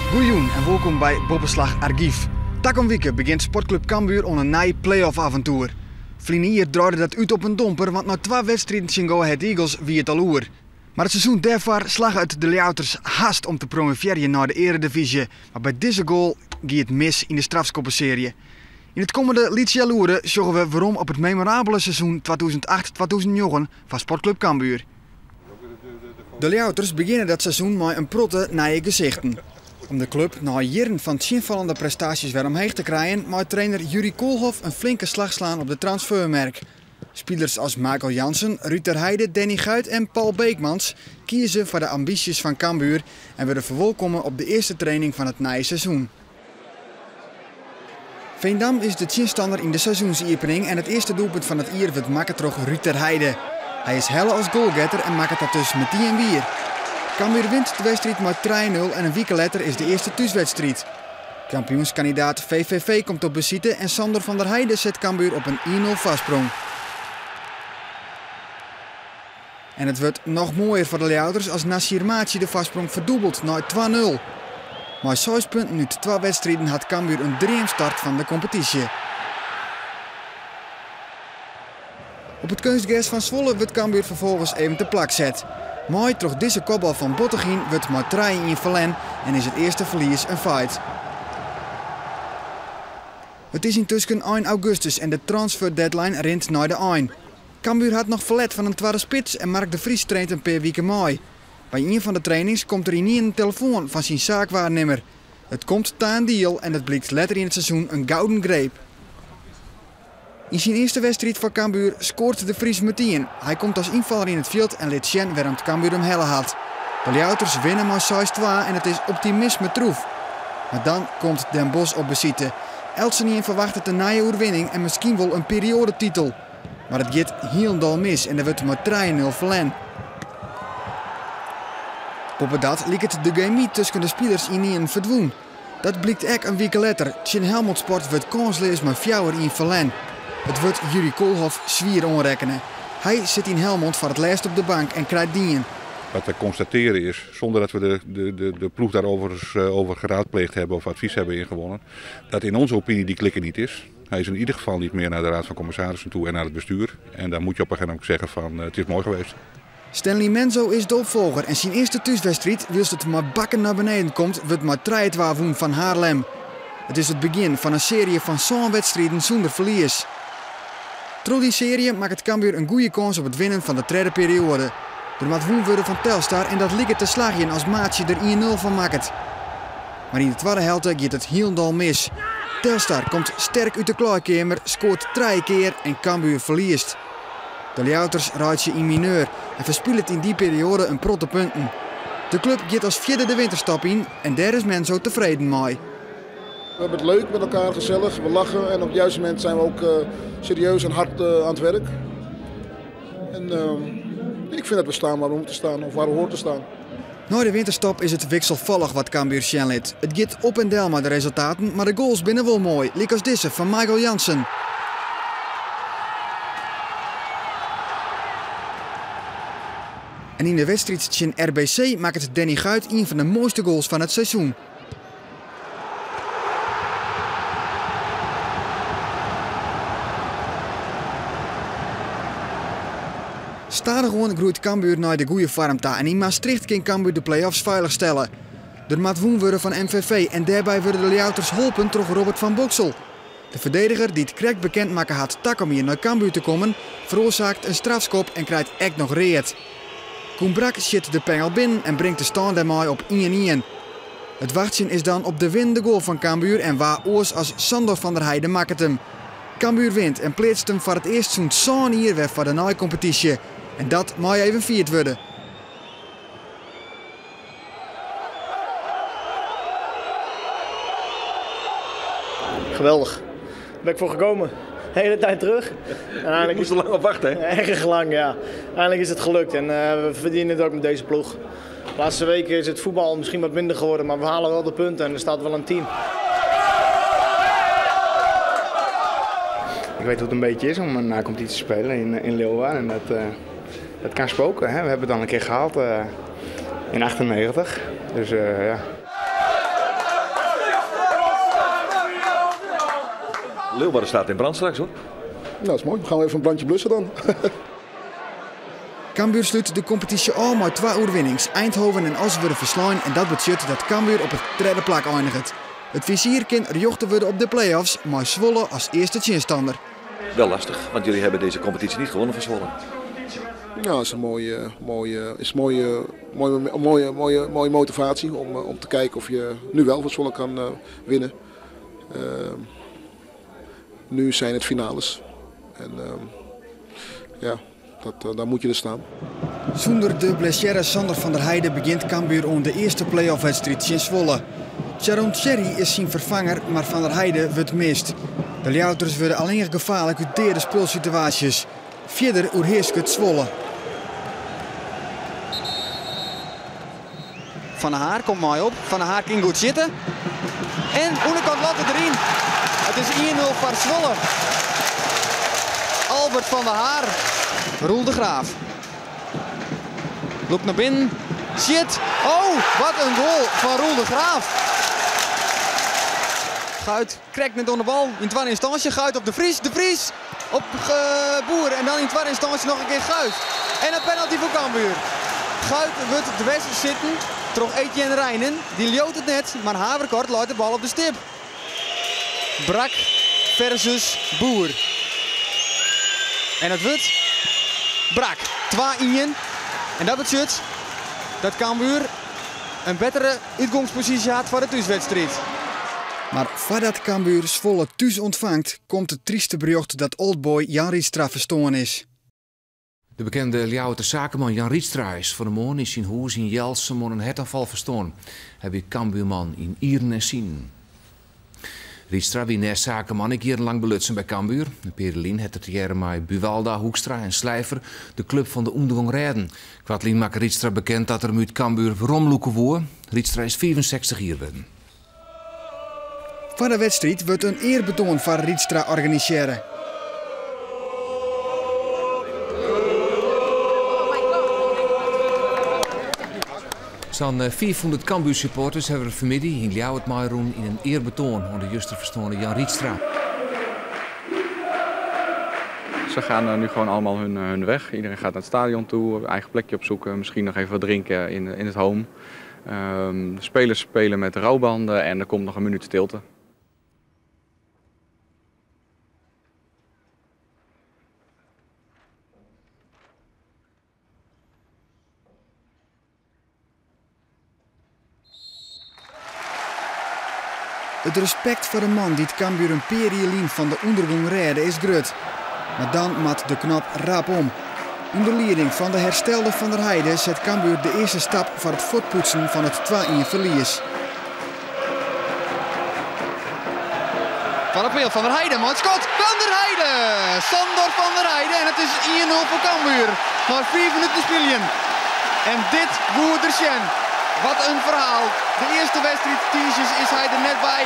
Goejûn en wolkom by Boppeslach Argyf. Takom wike begjint Sportklup Cambuur oan in nij play-off-aventoer. Ferline jier draaide dat út op in domper, want nei twa wedstriden tsjin Go Ahead Eagles wie it al oer. Mar it seizoen dêrfoar slagge it de Ljouwerters hast om te promovearjen nei de earedivyzje, mar by dizze goal gie it mis yn de strafskoppesearje. Yn it kommende lyts healoere sjogge we werom op it memorabele seizoen 2008, 2009 fan Sportklup Cambuur. De Ljouwerters begjinne dat seizoen mei in protte nije gesichten. Om de klup nei jierren fan tsjinfallende prestaasjes wer omheech te krijen, mei trainer Jurrie Koolhof in flinke slach slaan op de transfermerk. Spilers as Michael Jansen, Ruud ter Heide, Danny Guijt en Paul Beekmans kieze foar de ambysjes fan Cambuur en wurde ferwolkomme op de earste training fan it nije seizoen. Veendam is de tsjinstanner yn de seizoensiepening en it earste doelpunt fan it jier wurdt makke troch Ruud ter Heide. Hy is helle as goalgetter en makket dat dus metien wier. Cambuur wint de wedstriid mei trije nul en in wike letter is de earste thúswedstriid. Kampioenskandidaat VVV komt op besite en Sandor van der Heide set Cambuur op in ien nul foarsprong. En it wurdt noch moaier foar de Ljouwerters as Nassir Maachi de foarsprong ferdûbelt nei twa nul. Mei seis punten út twa wedstriden hat Cambuur in dreamstart fan de kompetysje. Op it keunstgers fan Zwolle wurdt Cambuur ferfolgens even te plak set. Mei troch dizze kopbal fan Botteghin wurdt mei trije ien ferlern en is it earste ferlies in feit. It is yntusken ein augustus en de transfer deadline rint nei de ein. Cambuur hat noch ferlet fan in twadde spits en Mark de Vries traint in pear wike mei. By ien fan de trainings komt der ynienen in telefoan fan syn saakwaarnimmer. It komt ta in deal en dat blykt letter yn it seizoen in gouden greep. Yn syn earste wedstriid foar Cambuur skoart De Vries metien. Hy komt as ynfaller yn it fjild en lit sjen wêrom't Cambuur him helle hat. De Ljouwerters winne mei seis-twa en it is optimisme troef. Mar dan komt Den Bosch op besite. Eltsenien ferwachtet in nije oerwinning en miskien wol in perioadetitel. Mar it giet hielendal mis en der wurdt mei trije nul ferlern. Boppedat liket de gemy tusken de spilers ynienen ferdwûn. Dat blykt ek in wike letter. Tsjin Helmond Sport wurdt kânsleas mei fjouwer ien ferlern. It wurdt Jurrie Koolhof swier oanrekkene. Hy sit yn Helmond foar it lêst op de bank en krijt dien. Wat we constateren is, zonder dat we de, de, de, ploeg daarover over geraadpleegd hebben of advies hebben ingewonnen, dat in onze opinie die klik er niet is. Hij is in ieder geval niet meer naar de Raad van Commissarissen toe en naar het bestuur. En daar moet je op een gegeven moment zeggen van het is mooi geweest. Stanley Menzo is de opfolger en syn earste thúswedstriid, wylst it mei bakken nei beneden komt, wurdt mei trije-twa wûn fan Haarlem. It is it begjin fan in searje fan sân wedstriden sûnder ferlies. Troch dy searje makket Cambuur in goede kâns op it winnen fan de tredde perioade. Der moat wûn wurde fan Telstar en dat liket te slagjen as Maatsje der ien nul fan makket. Mar yn de twadde helte giet it hielendal mis. Telstar komt sterk út de klaaikeamer, skoart trije kear en Cambuur ferliest. De Ljouwerters reitsje yn mineur en ferspilet yn dy perioade in protte punten. De klup giet as fjirde de winterstop yn en dêr is Menzo tefreden mei. We hebben het leuk met elkaar, gezellig. We lachen en op het juiste moment zijn we ook serieus en hard aan het werk. En ik vind dat we staan waar we moeten staan of waar we horen te staan. Nei de winterstop is it wikselfallich wat Cambuur sjen lit. It giet op en del mei de resultaten, mar de goals binne wol moai, lykas dizze fan Michael Jansen. En yn de wedstriid tsjin RBC makket Danny Guijt ien fan de moaiste goals fan it seizoen. Stadichoan groeit Cambuur nei de goede foarm ta en yn Maastricht kin Cambuur de play-offs feilich stelle. Der moat wûn wurde fan MVV en dêrby wurde de Ljouwerters holpen troch Robert van Boxel. De ferdediger, dy't krekt bekend makke hat takom jier nei Cambuur te kommen, feroarsaakt in strafskop en krijt ek noch read. Koen Brack sjit de pengel binnen en bringt de stân dêrmei op ien-ien. It wachtsjen is dan op de winnende goal fan Cambuur en wa oars as Sandor van der Heide makket him. Cambuur wint en pleatst him foar it earst sûnt sân jier wer foar de neikompetysje. En dat mei even fierd wurde. Geweldig. Daar ben ik voor gekomen. De hele tijd terug. En eindelijk Je moest er lang op wachten, hè? Erg lang, ja. Eindelijk is het gelukt en we verdienen het ook met deze ploeg. De laatste weken is het voetbal misschien wat minder geworden, maar we halen wel de punten en er staat wel een team. Ik weet hoe het een beetje is om een na-competitie te spelen in Leeuwarden. En dat kan spoken. Hè? We hebben het al een keer gehaald in 98. Dus ja. Leeuwarden staat in brand straks hoor. Nou, dat is mooi. Dan gaan we even een brandje blussen dan. Cambuur slút de kompetysje ôf mei twa oerwinnings. Eindhoven en Oss wurde ferslein en dat betsjut dat Cambuur op it tredde plak einiget. It fizier kin rjochte wurde op de play-offs mei Zwolle as earste tsjinstanner. Wel lastig, want jullie hebben deze competitie niet gewonnen van Zwolle. Ja, dat is een mooie, mooie, is mooie, mooie, mooie, mooie, mooie motivatie om te kijken of je nu wel van Zwolle kan winnen. Nu zijn het finales. En ja, daar moet je er staan. Sûnder de blessearre Sander van der Heijden begjint Cambuur oan de earste play-off-wedstriid tsjin Zwolle. Tjaronn Chery is syn ferfanger, mar Van der Heijden wurdt mist. De Ljouwerters wurde allinnich gefaarlik út deade spulsituaasjes. Fierder oerhearsket Zwolle. Van der Haar komt mei op. Van der Haar kin goed sjitte. En ûnderkant latte deryn. It is 1-0 foar Zwolle. Albert van der Haar. Roel de Graaf. Lûkt nei binnen. Sjit. Oh, wat in goal fan Roel de Graaf. Guit krekt net oan de bal. Yn twadde ynstânsje Guit op De Vries. De Vries op Boer. En dan yn twadde ynstânsje noch in kear Guit. En in penalty foar Cambuur. Guit wurdt dwers sitten troch Etienne Reijnen. Dy leaut it net, mar Haverkort leit de bal op de stip. Brak versus Boer. En it wurdt Brak. 2-1. En dat betsjut dat Cambuur in bettere útgongsposysje hat foar de thúswedstriid. Mar foardat Cambuur Zwolle thús ûntfangt, komt it tryste berjocht dat oldboy Jan Riedstra ferstoarn is. De bekende Ljouwerter sakeman Jan Riedstra is fan 'e moarn yn syn hûs yn Jelsum oan in hertoanfal ferstoarn. Hy wie Cambuurman yn ieren en sinen. Riedstra wie neist sakeman ek jierrenlang belutsen by Cambuur. In pear jier lyn hat er tegearre mei Buwalda, Hoekstra en Slijver de klup fan de ûndergong rêden. Koartlyn makke Riedstra bekend dat er him út Cambuur weromlûke woe. Riedstra is 65 jier wurden. Foar de wedstriid wurdt in earbetoan foar Riedstra organisearre. Sa'n 500 Cambuursupporters hawwe der fanmiddei yn Ljouwert meirûn yn in earbetoan oan de juster ferstoarne Jan Riedstra. Ze gaan nu gewoon allemaal hun weg. Iedereen gaat naar het stadion toe, eigen plekje opzoeken, misschien nog even wat drinken in het home. De spelers spelen met rouwbanden en er komt nog een minuut stilte. It respekt foar de man dy't Cambuur in pear jier lyn fan de ûndergong rêde is grut. Mar dan moat de knop rap om. Under lieding fan de herstelde Van der Heijden set Cambuur de earste stap foar it fuortpoetsen fan it 2-1 ferlies. Van der Peel, Van der Heijden mei it skot. Van der Heijden! Sandor van der Heijden en it is 1-0 foar Cambuur. Nei 5 minuten spyljen. En dit woe er sjen. Wat in ferhaal. De earste wedstriid tiisdeis is hy der net by.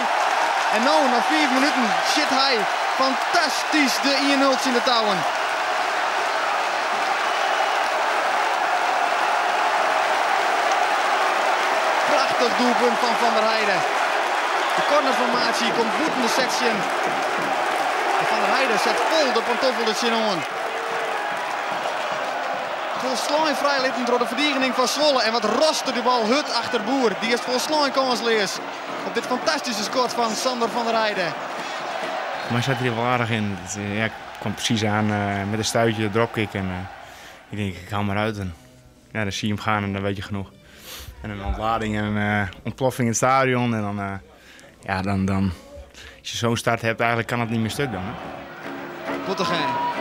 En no, nei 5 minuten, sjit hy fantastysk de 1-0 tsjin de touwen. Prachtich doelpunt fan Van der Heijden. De cornerformaasje komt bûten de seksje. En Van der Heijden set fol de pantoffel der tsjinoan. Folslein frijlitten troch de ferdigening fan Zwolle. En wat roste de bal hurd achter Boer. Dy is folslein kânsleas op dit fantastyske skot fan Sander van der Heijden. Foar my siet er wol aardich yn. Ja, ik kwam presys oan met een stuitje, dropkick en ik denk ik haal maar uit. En ja, dan zie je hem gaan en dan weet je genoeg. En een ontlading en een ontploffing in het stadion. En dan, ja, dan, als je zo'n start hebt, eigenlijk kan het niet meer stuk dan. Hè? Bottegien.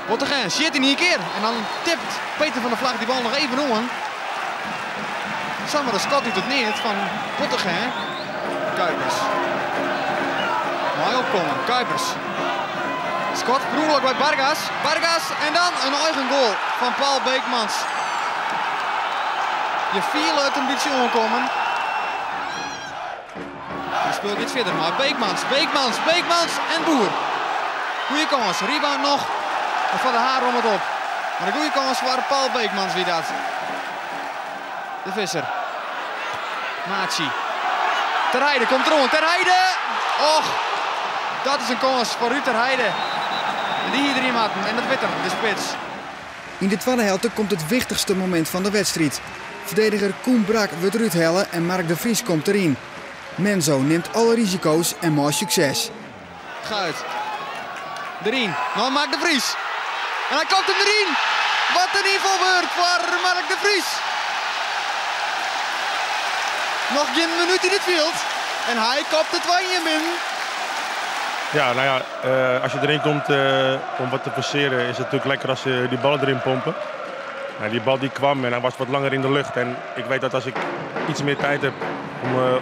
Bottegien sjit yn ien kear. En dan tipt Peter van der Vlag dy bal noch even oan. Samar in skot út it neat fan Bottegien. Kuipers. Mei opkommen. Kuipers. Skot per ûngelok by Vargas. Vargas en dan in eigen goal fan Paul Beekmans. Je fiele it in bytsje oankommen. De spul giet fierder mei Beekmans, Beekmans, Beekmans en Boer. Goeie kâns, rebound noch. En Van der Haar rommet op. Mar in goeie kâns foar Paul Beekmans wie dat. De Visser. Maatje. Ter Heide komt eroan. Ter Heide! Och! Dat is in kâns foar Ruud ter Heide. En dy hie deryn moatten en dat wit er, de spits. Yn de twadde helte komt it wichtichste momint fan de wedstriid. Ferdediger Koen Brak wurdt derút helle en Mark de Vries komt deryn. Menzo nimt alle risiko's en mei sukses. Guit. Deryn. No Mark de Vries. En hy kopt him deryn. Wat in ynfalbeurt foar Mark de Vries. Noch gjin minút yn it fjild en hy kopt de 2-1 binnen. Ja, nou ja, als je erin komt om wat te forceren, is het natuurlijk lekker als je die ballen erin pompen. Nou, die bal die kwam en hij was wat langer in de lucht. En ik weet dat als ik iets meer tijd heb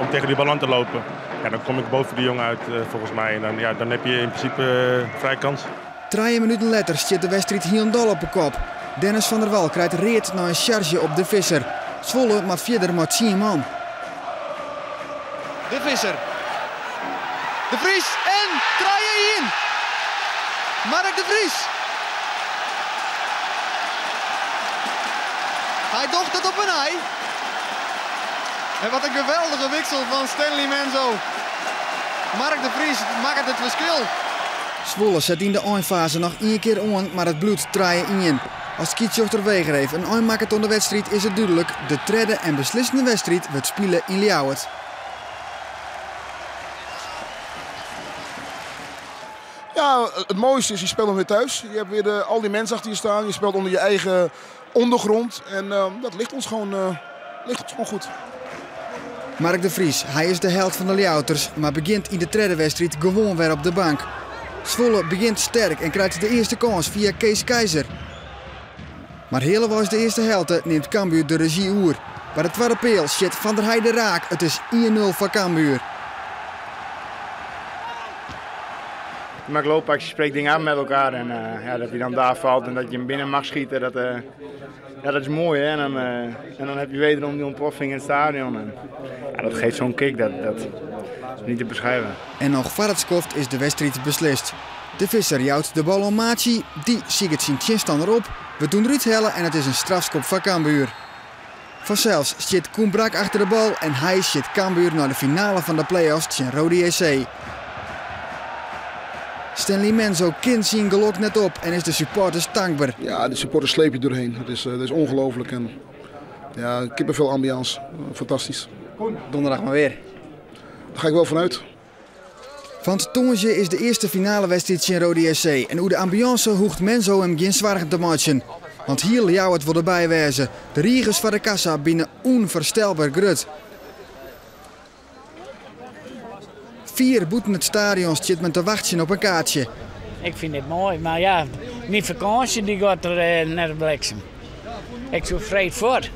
om tegen die bal aan te lopen, ja, dan kom ik boven die jongen uit volgens mij. En dan, ja, dan heb je in principe vrij kans. 3 minuten letter stiet de wedstriid hielendal op de kop. Dennis van der Wal krijgt read nei in sjarzje op De Visser. Zwolle moat fierder mei 10 man. De Visser. De Vries en 3-1. Mark de Vries. Hy docht it op 'e nij. En wat in geweldige wiksel fan Stanley Menzo. Mark de Vries makket it ferskil. Zwolle set yn de einfaze noch ien kear oan, mar it bliuwt 3-1. As skiedsrjochter Wegereef in ein makket oan de wedstriid is it dúdlik, de tredde en beslissende wedstriid wurdt spile yn Ljouwert. Ja, het mooiste is, je speelt dan weer thuis. Je hebt weer al die mensen achter je staan. Je speelt onder je eigen ondergrond. En dat ligt ons gewoon goed. Mark de Vries, hy is de held fan de Ljouwerters, mar begjint yn de tredde wedstriid gewoan wer op de bank. Zwolle begjint sterk en krijt de earste kâns fia Kees Keizer. Mar healweis de earste helte nimt Cambuur de rezjy oer. By de twadde peal sjit Van der Heide raak. It is 1-0 foar Cambuur. Je maakt loopacties, je spreekt dingen af met elkaar en ja, dat hij dan daar valt en dat je hem binnen mag schieten, ja, dat is mooi. Hè? En dan heb je wederom die ontploffing in het stadion. En, ja, dat geeft zo'n kick, dat is niet te beschrijven. En noch foar it skoft is de wedstriid beslist. De Visser jout de bal oan Maatje, dy siket syn tsjinstanner op. Wurdt ûnderút helle en it is in strafskop foar Cambuur. Fansels stiet Koen Brak achter de bal en hy sjit Cambuur nei de finale fan de play-offs tsjin Roda JC. Stanley Menzo kin syn gelok net op en is de supporters tankber. Ja, de supporters sleep je doorheen. Dat is ongelooflijk. En, ja, kippenvel ambiance. Fantastisch. Donderdag mar wer. Daar ga ik wel vanuit. Want tongersdei is de earste finalewedstriid tsjin Roda JC. En oer de ambiance hoecht Menzo him gjin soargen te meitsjen. Want hiel Ljouwert wol derby wêze. De rigers foar de kassa binne ûnfoarstelber grut. Fier bûten it stadion stiet men te wachtsjen op in kaartsje. Ik fyn it moai, mar ja, myn fakânsje dy giet der net op bliksem. Ik soe freed fuort.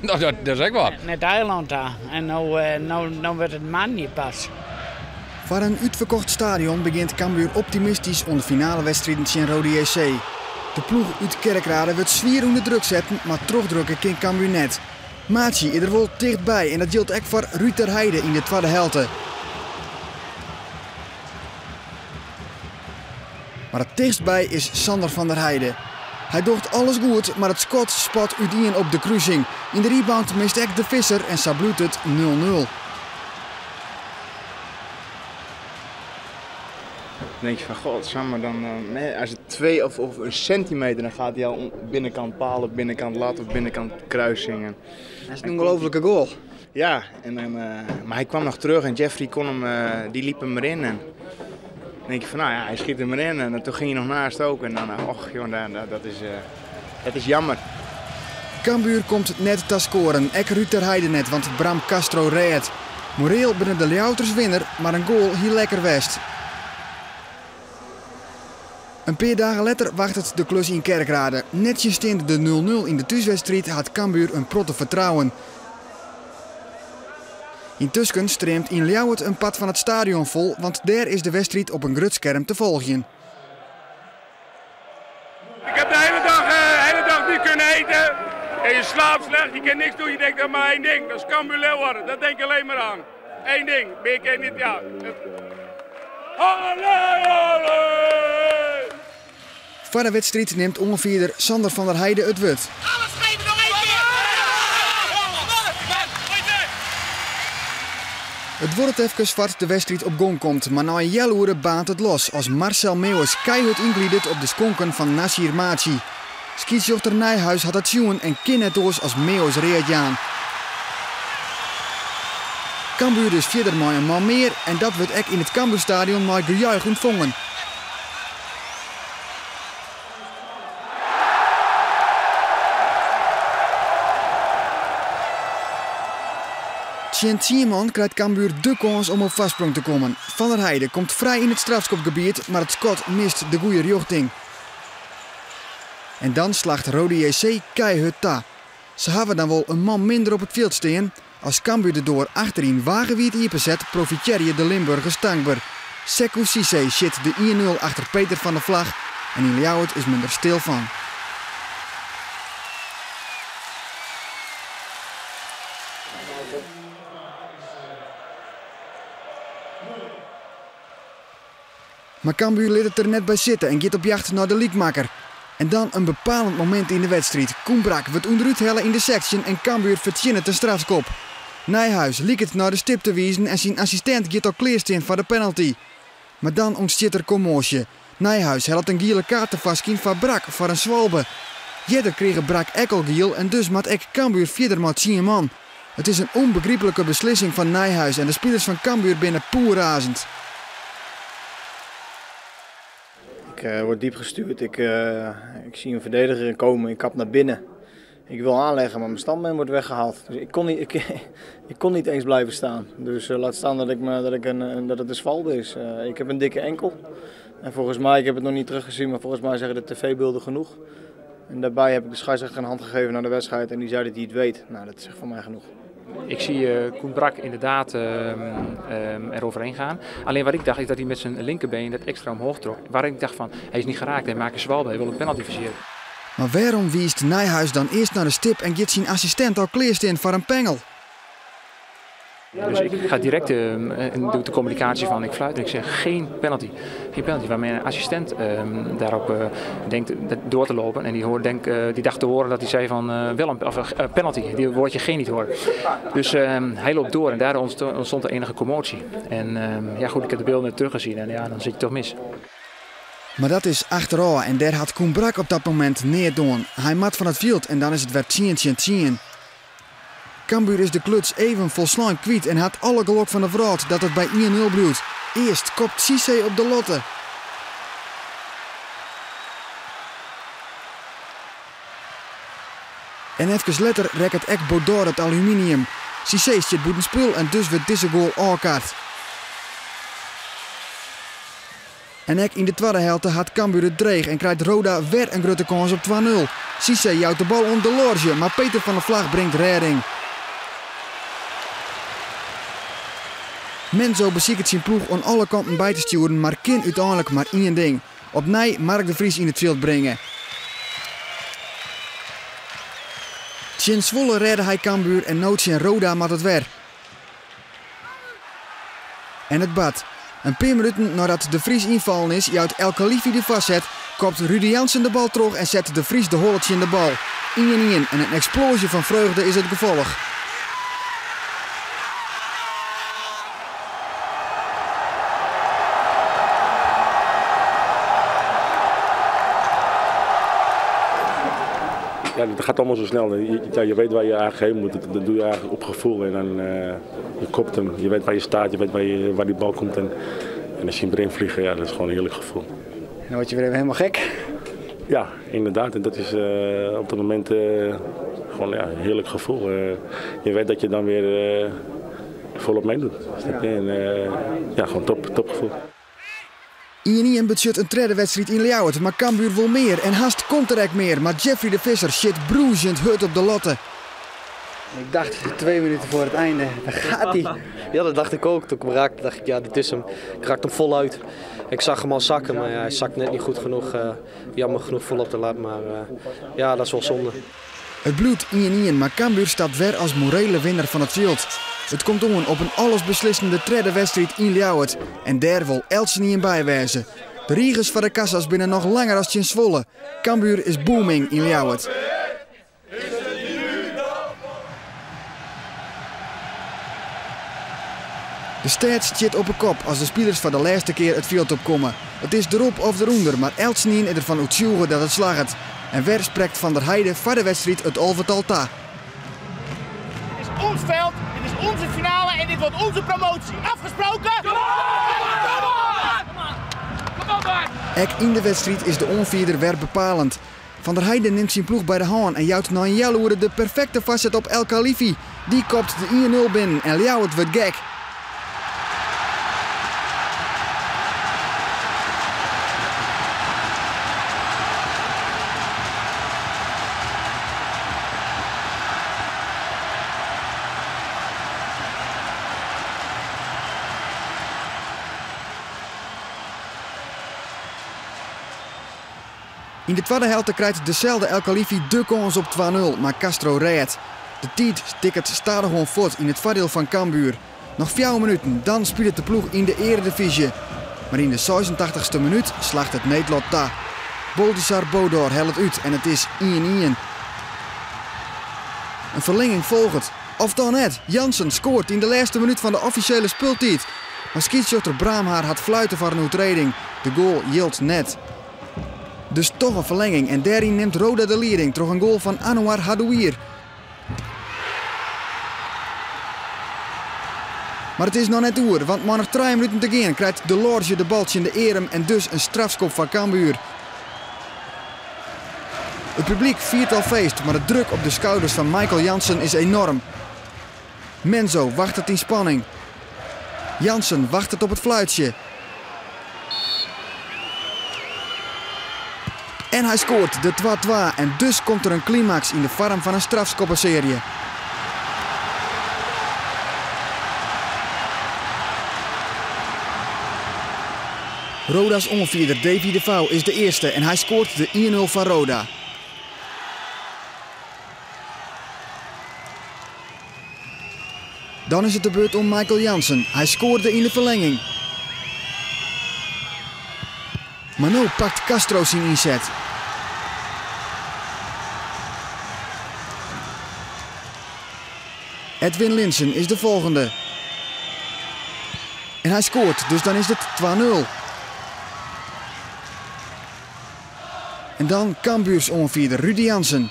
Nou, dat is ek wat. Nei it eilân ta. En no wurdt it moandei pas. Foar in útferkocht stadion begjint Cambuur optimistysk oan de finalewedstriden tsjin Roda JC. De ploech út Kerkrade wurdt swier ûnder druk setten, mar trochdrukke kin Cambuur net. Maatsje is der wol tichtby en dat jildt ek foar Ruud ter Heide yn de twadde helte. Mar it tichtstby is Sander van der Heide. Hy docht alles goed, mar it skot spat útien op de krusing. Yn de rebound mist ek de Visser en sa bliuwt it 0-0. Dan denk je van, godsamme, dan nee, als het 2 of een centimeter, dan gaat hij al binnenkant paal of binnenkant lat of binnenkant kruising. En Dat is een ongelofelijke goal. Ja, maar hij kwam nog terug en Jeffrey kon hem, die liep hem erin. En dan denk je van, nou ja, hij schiet hem erin en toen ging hij nog naast ook. En dan, och joh, dat is jammer. Cambuur komt net te scoren, ek Ruud ter Heide net, want Bram Castro rêdt. Moreel binne de Ljouwerters winner, mar in goal hie lekker west. In pear dagen letter wachtet de klus yn Kerkrade. Nettsjinsteande de 0-0 yn de thúswedstriid hat Cambuur in protte fertrouwen. Yntusken streamt yn Ljouwert in part fan it stadion fol, want dêr is de wedstriid op in grut skerm te folgjen. Ik heb de hele dag niet kunnen eten. En je slaapt slecht, je kan niks doen, je denkt aan maar één ding. Dat is Cambuur Leeuwarden, dat denk ik alleen maar aan. Eén ding, meer kan je niet, ja. Allee, allee! Foar de wedstriid nimt oanfierder Sander van der Heide it wurd. Alles geven nog één keer! It duorret efkes foar't de wedstriid op gong komt, mar nei in healoere baarnt it los as Marcel Meeuwis keihurd ynglidet op de skonken fan Nassir Maachi. Skiedsrjochter Nijhuis hat dat sjoen en kin net oars as Meeuwis read jaan. Cambuur dus fierder mei in man mear en dat wurdt ek yn it Cambuurstadion mei gejuich ûntfongen. Tsjin tsien man krijt Cambuur de kâns om op foarsprong te kommen. Van der Heide komt frij yn it strafskopgebiet, mar it skot mist de goede rjochting. En dan slacht Roda JC keihurd ta. Se hawwe dan wol in man minder op it fjild stean. As Cambuur de doar achteryn wagewiid iepenset, profitearje de Limburgers tankber. Sekou Cissé sjit de 1-0 achter Peter van der Vlag en yn Ljouwert is men der stil fan. Mar Cambuur lit it der net by sitte en giet op jacht nei de lykmakker. En dan in bepalend momint yn de wedstriid. Koen Brack wurdt ûnderút helle yn de seksje en Cambuur fertsjinnet in strafskop. Nijhuis liket nei de stip te wizen en syn assistint giet al klearstean foar de penalty. Mar dan ûntstiet der kommoasje. Nijhuis hellet in giele kaart tefoarskyn foar Brack foar in swalbe. Earder krige Brack ek al giel en dus moat ek Cambuur fierder mei tsien man. It is in ûnbegryplike beslissing fan Nijhuis en de spilers fan Cambuur binne poerrazend. Ik eh, word diep gestuurd, ik, eh, ik zie een verdediger komen, ik kap naar binnen. Ik wil aanleggen, maar mijn standbeen wordt weggehaald. Dus ik kon niet, ik, ik kon niet eens blijven staan. Dus uh, laat staan dat, ik me, dat, ik een, dat het een schwalbe is. Uh, ik heb een dikke enkel. En volgens mij, ik heb het nog niet teruggezien, maar volgens mij zeggen de tv-beelden genoeg. En daarbij heb ik de scheidsrechter een hand gegeven naar de wedstrijd en die zei dat hij het weet. Nou, dat is echt voor mij genoeg. Ik zie uh, Koen Brack inderdaad eroverheen gaan. Alleen wat ik dacht is dat hij met zijn linkerbeen dat extra omhoog trok. Waar ik dacht van, hij is niet geraakt, hij maakt een zwalbe, hij wil een penalty versieren. Mar wêrom wiist Nijhuis dan earst nei de stip en giet syn assistint al klearstean foar in pengel? Dus ik ga direct en doe de communicatie van ik fluit en ik zeg geen penalty. Geen penalty, waar mijn assistent daarop denkt door te lopen. En die, hoort, denk, die dacht te horen dat hij zei van wel een of, penalty, die woordje geen niet horen. Dus hij loopt door en daar ontstond de enige commotie. En ja goed, ik heb de beelden net teruggezien en ja, dan zit je toch mis. Mar dat is achterôf en dêr hat Koen Brack op dat momint neat oan. Hy moat fan it fjild en dan is it wer 10-10. Cambuur is de kluts even folslein kwyt en hat alle gelok fan de wrâld dat it by 1-0 bliuwt. Earst kopt Cissé op de latte. En efkes letter rekket ek Bodor it aluminium. Cissé stiet bûtenspul en dus wurdt dizze goal ôfkard. En ek yn de twadde helte hat Cambuur it dreech en krijt Roda wer in grutte kâns op 2-0. Cissé jout de bal oan Delorge, mar Peter van der Vlag bringt rêding. Menzo besiket syn ploech oan alle kanten by te stjoeren, mar kin úteinlik mar ien ding. Opnij Mark de Vries yn it fjild bringe. Tsjin Zwolle rêde hy Cambuur en no tsjin Roda moat it wer. En it bart. In pear minuten neidat De Vries ynfallen is, jout El Khalifi de foarset, kopt Rudy Jansen de bal troch en set De Vries de holle tsjin de bal. 1-1 en in eksploazje fan freugde is it gefolch. Ja, het gaat allemaal zo snel. Je, je weet waar je eigenlijk heen moet. Dat doe je eigenlijk op gevoel. En dan je kopt hem. Je weet waar je staat, je weet waar, je, waar die bal komt. En, en als je hem erin vliegen, ja, dat is gewoon een heerlijk gevoel. En dan word je weer even helemaal gek. Ja, inderdaad. En dat is op dat moment gewoon ja, een heerlijk gevoel. Je weet dat je dan weer volop meedoet. Ja. En, ja, gewoon top, top gevoel. 1-1 betsjut in tredde wedstriid yn Ljouwert, mar Cambuur wol mear en hast komt der ek mear, mar Jeffrey de Visser sjit brûzjend hurd op de latte. Ik dacht 2 minuten voor het einde, daar gaat hij. Ja, dat dacht ik ook. Toen ik hem raakte, dacht ik, ja, dit is hem. Ik raakte hem voluit. Ik zag hem al zakken, maar ja, hij zakt net niet goed genoeg. Jammer genoeg vol op de lat, maar ja, dat is wel zonde. It bliuwt 1-1, mar Cambuur stapt wer as morele winner fan it fjild. It komt oan op in allesbeslissende tredde wedstriid yn Ljouwert en dêr wol eltsenien by wêze. De rigers foar de kassa's binne noch langer as tsjin Zwolle. Cambuur is booming yn Ljouwert. De stêd stiet op 'e kop as de spilers foar de lêste kear it fjild opkomme. It is derop of derûnder, mar eltsenien is derfan oertsjûge dat it slagget. En wer sprekt Van der Heide foar de wedstriid it alvetal ta. Dit is ons veld, dit is onze finale en dit wordt onze promotie. Afgesproken? Kom op, Kom op, Ek yn de wedstriid is de oanfierder wer bepalend. Van der Heide nimt syn ploech by de hân en jout nei in healoere de perfekte foarset op El Khalifi. Dy kopt de 1-0 binnen en Ljouwert wurdt gek. Yn de twadde helte krijt deselde El Khalifi de kâns op 2-0, mar Castro rêdt. De tiid tikket stadichoan fuort yn it foardiel fan Cambuur. Noch fjouwer minuten, dan spilet de ploech yn de earedifyzje. Mar yn de seisentachtichste minút slacht it needlot ta. Boldizsár Bodor hellet út en it is 1-1. In ferlinging folget. Of dan net, Jansen skoart yn de lêste minút fan de offisjele spultiid. Mar skiedsrjochter Braamhaar hat fluite foar in oertreding. De goal jildt net. Dus toch in ferlenging en dêryn nimt Roda de lieding troch in goal fan Anouar Hadouir. Mar it is noch net oer, want mei noch trije minuten te gean krijt Delorge de bal tsjin de earm en dus in strafskop foar Cambuur. It publyk fiert al feest, mar de druk op de skouders fan Michael Jansen is enorm. Menzo wachtet yn spanning. Jansen wachtet op it fluitsje. En hy skoart de 2-2 en dus komt der in klimaks yn de foarm fan in strafskoppesearje. Roda's oanfierder Davy de Vouw is de earste en hy skoart de 1-0 foar Roda. Dan is it de beurt oan Michael Jansen. Hy skoarde yn de ferlenging. Mar no pakt Castro syn ynset. Edwin Linssen is de folgjende. En hy skoart, dus dan is it 2-0. En dan Cambuurs oanfierder Rudy Jansen.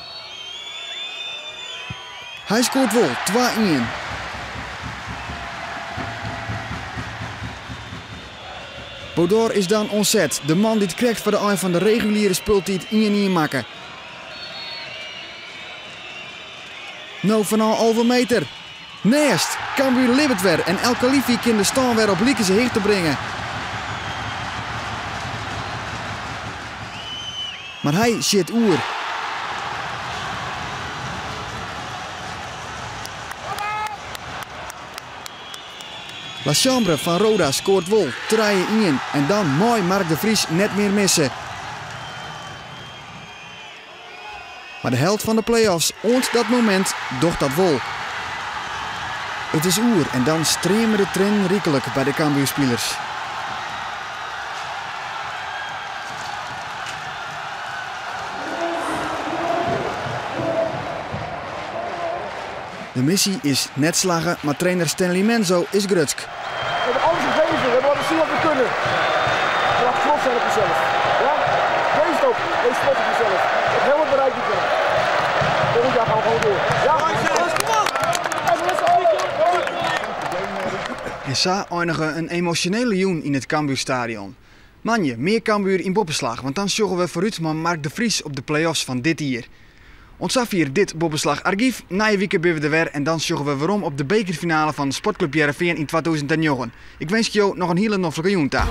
Hy skoart wol, 2-1. Bodor is dan oan set, de man dy't krekt foar de ein fan de reguliere spultiid 1-1 makke. No fanôf 11 meter. Nêst! Cambuur libbet wer en El Khalifi kin de stân wer op likense hichte bringe. Mar hy sjit oer. Lachambre fan Roda skoart wol, 3-1 en dan mei Mark de Vries net mear misse. Mar de held fan de play-offs oant dat momint docht dat wol. It is oer en dan streame de triennen ryklik by de Cambuurspilers. De missy is net slagge, mar trainer Stanley Menzo is grutsk. We hebben alles gegeven, we hebben laten zien wat we kunnen. Je mag trots zijn op jezelf. Ja? Wees het ook, wees trots op jezelf. Je hebt heel wat bereikt dit jaar. Volgend jaar gaan we gewoon door. Ja? En met z'n allen. En sa einige in emosjonele jûn yn it Cambuurstadion. Moandei, mear Cambuur yn Boppeslach, want dan sjogge we foarút mei Mark de Vries op de play-offs fan dit jier. Oant safier dit Boppeslach Argyf. Nije wike binne we der wer en dan sjogge we werom op de bekerfinale fan Sportklup Hearrenfean yn 2009. Ik winskje jo noch in hiele noflike jûn ta.